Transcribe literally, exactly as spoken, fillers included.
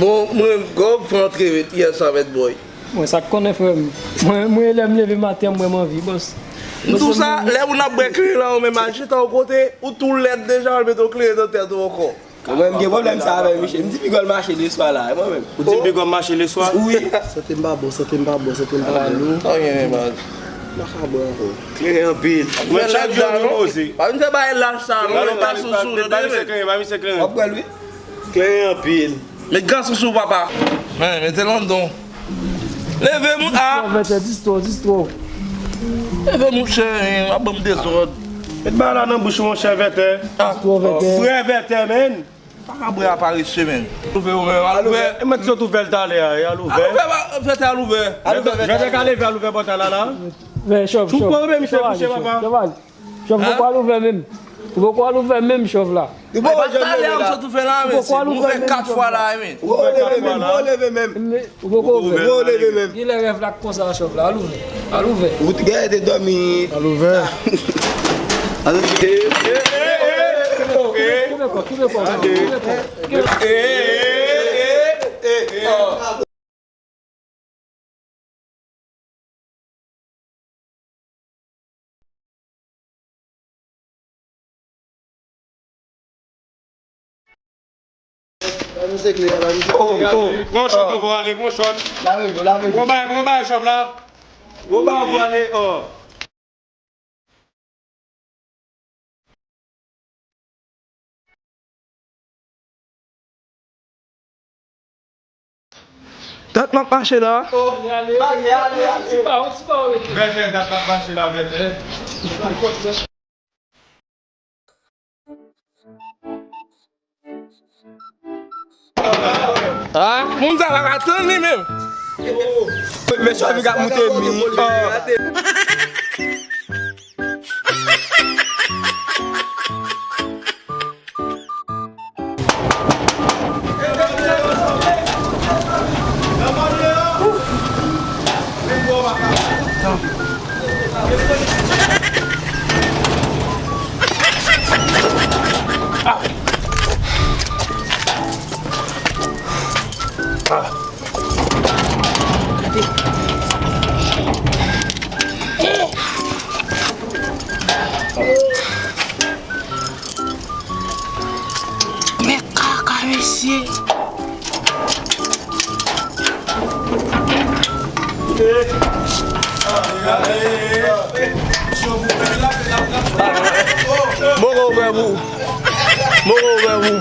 Bon, mwen, gòb fè antre vit, yè sa, bad boy. Mwen, sa k konnen, frè m. Mwen, mwen, lè m leve maten, mwen, m anvi, bòs. M di w sa, lè moun ap bwè kleren lan, ou menm al chita yon kote, ou tou lèd deja, al mete yon kleren nan tèt ou ankò. Mwen, m gen pwoblèm sa avè misye. M di pigòl mache leswa la, e mwen menm. Ou di pigòl mache leswa? Wi. Sante m pa bon, sante m pa bon, sante m pa bon. Sa w genyen, baz? M pa ka bwè ankò. Kleren anpil. Mwen chak jou m poze. Pa vin fè bagay lach sa, non, pa sou sou, non, pa misye kleren, pa misye kleren. W ap bwè l, wi. Kleren anpil. Met gason sou papa. Men, mete l anndan. Leve moun a. Vètè, dis twò, dis twò. Leve mouche, w ap ban m dezòd. Met bagay la nan bouch ou, monchè vètè. Dis twò, vètè. Frè vètè, men. Pa ka bwè a parese, men. Al ouvè ou menm, al ouvè. E mwen ki sot ouvè l talè a, al ouvè. Al ouvè, vètè, al ouvè. Vètè ka leve, al ouvè pòt la la. Men, chòf, chòf. Chòf, poko al ouvè menm, chòf la. Ou poko al ouvè menm, chòf la. Ou poko al ouvè menm, chòf la, men. Ou poko al ouvè menm, chòf la. Ou poko ouvè. Ou poko ouvè. Ou poko ouvè. Ou poko ouvè. Kilè rèv la k konsa, chòf la. Al ouvè. Al ouvè. Ou t genyen te dòmi. Al ouvè. Al ouvè. Kenbe kò, kenbe kò, kenbe kò. Oh, oh. Gon chòt pou ale, gon chòt. Gon bay, gon bay chòt la. Gon bay pou ale, oh. Dat m ap mache la. Oh, ale, ale, ale, ale. Ti pa, ti pa, wi. Vètè, dat m ap mache la, vètè. Ah, moun sa pa ka tann li menm. Mesye, mi ka moute mi. Men kaka, mesye. Mwen gon vrè bou. Mwen gon vrè bou.